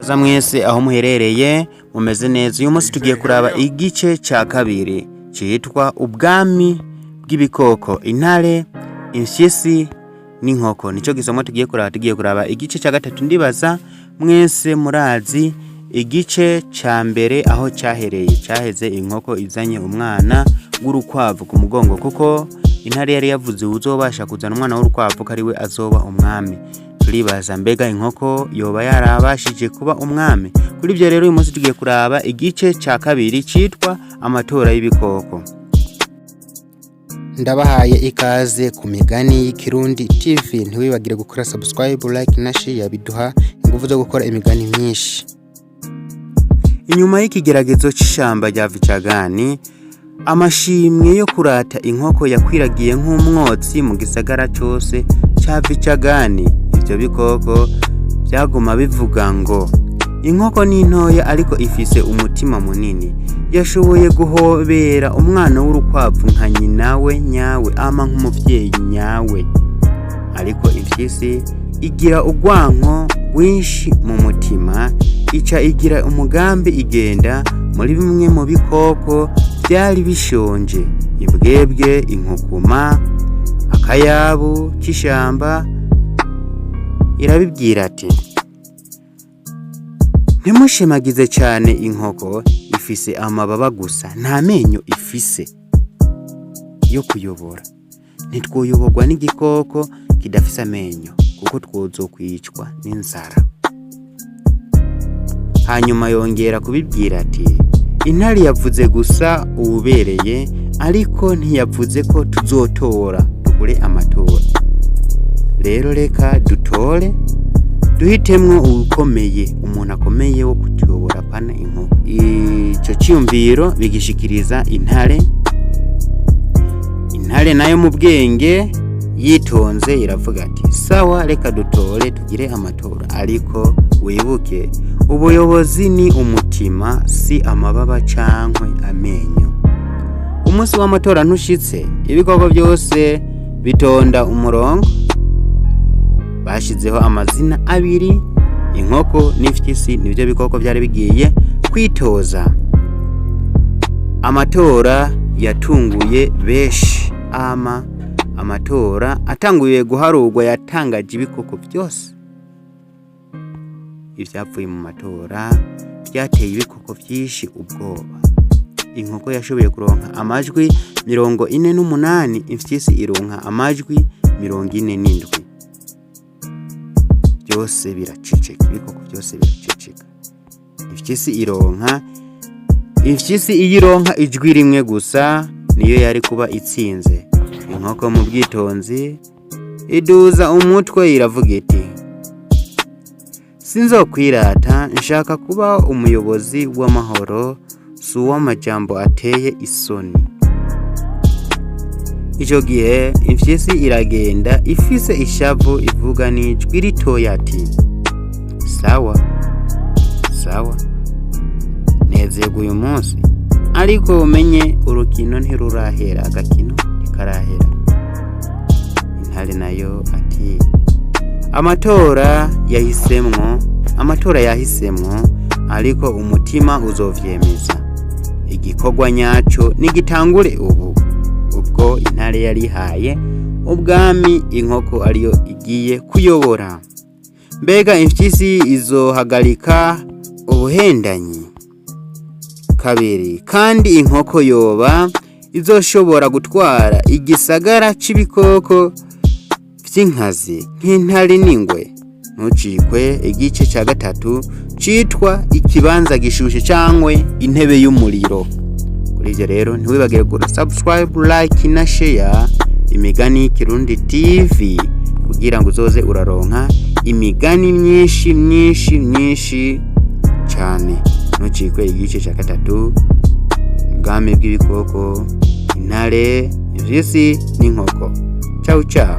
Za mwese aho muherereye mumeze neza. Uyu munsi tugiye kuraba igice cya kabiri cyitwa ubwami bw'ibikoko, intare, impyisi n'inkoko. Nicyo gisomo tugiye kuraba. Tugiye kuraba igice cya gatatu. Ndibaza mwese murazi igice cya mbere aho cyahereye. Cyaheze inkoko izanye umwana w'urukwavu ku mugongo, kuko intare yari yavuze uzobasha kuzana umwana w'urukwavu ko ari we azoba umwami. Turibaza, mbega inkoko yoba yarabashije kuba umwami? Kuri ibyo rero, uyu munsi tugiye kuraba igice cya kabiri cyitwa amatora y'ibikoko. Ndabahaye ikaze ku Migani y'Ikirundi TV. Ntiwibagire gukora subscribe, like na share, biduha ingufu zo gukora imigani myinshi. Inyuma y'ikigeragezo c'ishamba rya Vicagani, amashimwe yo kurata inkoko yakwiragiye nk'umwotsi mu gisagara cose ca Vicagani. Ivyo bikoko vyaguma bivuga ngo inkoko ni ntoya ariko ifise umutima munini, yashoboye guhobera umwana w'urukwavu nka nyina we nyawe ama nk'umuvyeyi nyawe. Ariko impyisi igira urwanko rwinshi mu mutima, ica igira umugambi, igenda muri bimwe mu bikoko byari bishonje: imbwebwe, inkukuma, akayabu k'ishamba. Irabibwira ati: "Ntimushimagize cyane inkoko, ifise amababa gusa, nta menyo ifise yo kuyobora. Ntitwoyoborwa n'igikoko kidafise amenyo, kuko twozokwicwa n'inzara." Hanyuma yongera kubibwira ati: "Intare yavuze gusa uwubereye, ariko ntiyavuze ko tuzotora tugure amatora. Rero reka dutore, duhitemwo uwukomeye, umuntu akomeye wo kutuyobora, pana inkoko." Ico ciyumviro bigishikiriza intare. Intare nayo mu bwenge yitonze iravuga ati: "Sawa, reka dutore, tugire amatora, ariko wibuke ubuyobozi ni umutima, si amababa cankwe amenyo." Umunsi w'amatora ntushitse, ibikoko byose bitonda umurongo. Bashizeho amazina abiri, inkoko n'ifyisi, nibyo bikoko byari bigiye kwitoza. Amatora yatunguye benshi. Ama amatora atanguye guharurwa yatangaje ibikoko byose. Ibyavuye mu matora byateye ibikoko byinshi ubwoba. Inkoko yashoboye kuronka amajwi 48, imfyisi ironka amajwi 47. Byose biraceceka, ibikoko byose biraceceka. Imfyisi ironka, imfyisi iyo ironka ijwi rimwe gusa niyo yari kuba itsinze. Inkoko mu bwitonzi iduza umutwe, iravuga iti: "Sinzokwirata, nshaka kuba umuyobozi w'amahoro, si uw'amajambo ateye isoni." Ico gihe imfyisi iragenda ifise ishavu, ivuga n'ijwi ritoya ati: "Sawa sawa, nezerwa uyu munsi, ariko umenye urukino ntirurahera, agakino ntikarahera." Intare nayo ati: "Amatora yahisemwo, amatora yahisemwo, ariko umutima uzovyemeza. Igikorwa nyaco nigitangure ubu." Ubwo intare yarihaye ubwami inkoko, ariyo igiye kuyobora. Mbega imfyisi izohagarika ubuhendanyi kabiri? Kandi inkoko yoba izoshobora gutwara igisagara c'ibikoko vy'inkazi nk'intare n'ingwe? Ntucikwe igice ca gatatu citwa ikibanza gishushe cangwe intebe y'umuriro. Kuri ivyo rero, ntiwibagire gukora subscribe, like na share Imigani Kirundi TV, kugira ngo uzoze uraronka imigani myinshi myinshi myinshi cane. Ntucikwe igice ca gatatu, ubwami bw'ibikoko, intare, imfyisi n'inkoko. Ciao ciao.